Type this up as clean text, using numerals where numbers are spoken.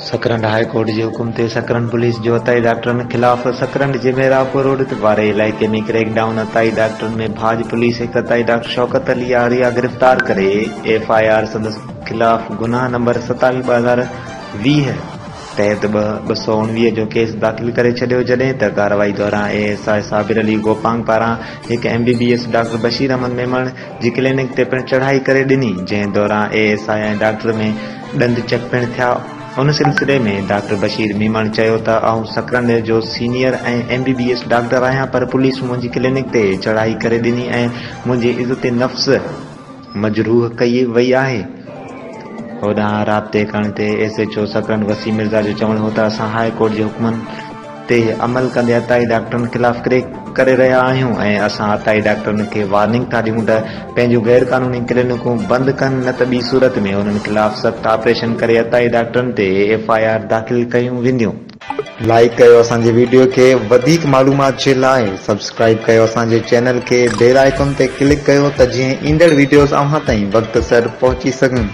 Sakrand high court جي حڪم تي سڪرنڊ پوليس جو عطائي ڊاڪٽرن خلاف سڪرنڊ جي محرابپور روڊ واري علائقي ۾ ڪريڪ ڊائون، عطائي ڊاڪٽرن ۾ ڀاڄ، پوليس هڪ عطائي ڊاڪٽر شوڪت علي آريا گرفتار ڪري ايف I R سندس خلاف گناهه نمبر 27 2020 تحت 219 جو ڪيس داخل ڪري ڇڏيو جڏهن ته ڪارروائي دوران A S I Sabir Ali Gopang پاران هڪ M B B S doctor Bashir Ahmed Memon جي ڪلينڪ تي پڻ چڙهائي ڪري ڏني جنهن دوران اي ايس I ۽ doctor ۾ ڏند چڪ پڻ ٿيا. ان سلسلي ۾ ڊاڪٽر بشير ميمڻ چيو ته آئون سڪرنڊ جو senior ۽ M B B S doctor آهيان پر پوليس منهنجي ڪلينڪ تي چڙهائي ڪري ڏني ۽ منهنجي عزت نفس مجروح ڪئي وئي آهي. هوڏانهن رابطي ڪرڻ تي S H O Sakrand Waseem Mirza جو چوڻ هو ته اسان هاء ڪورٽ جي حڪمن تي عمل ڪندي عطائي ڊاڪٽرن خلاف ڪريڪ ڪري رهيا آهيون ۽ اسان عطائي ڊاڪٽرن کي وارننگ ٿا ڏيون ته پنهنجون غير قانوني ڪلينڪون بند ڪن نه ته ٻي صورت ۾ انهن خلاف سخت آپريشن ڪري عطائي ڊاڪٽرن تي ايف I R داخل ڪيون وينديون. لائيڪ ڪيو اسان جي ويڊيو کي وڌيڪ معلومات جي لاء سبسڪرائيب ڪيو اسان جي چينل کي بيل آئيڪن تي ڪلڪ ڪيو ته جيئن ايندڙ ويڊيوز اوهان تائين وقت سر پهچي سگهن.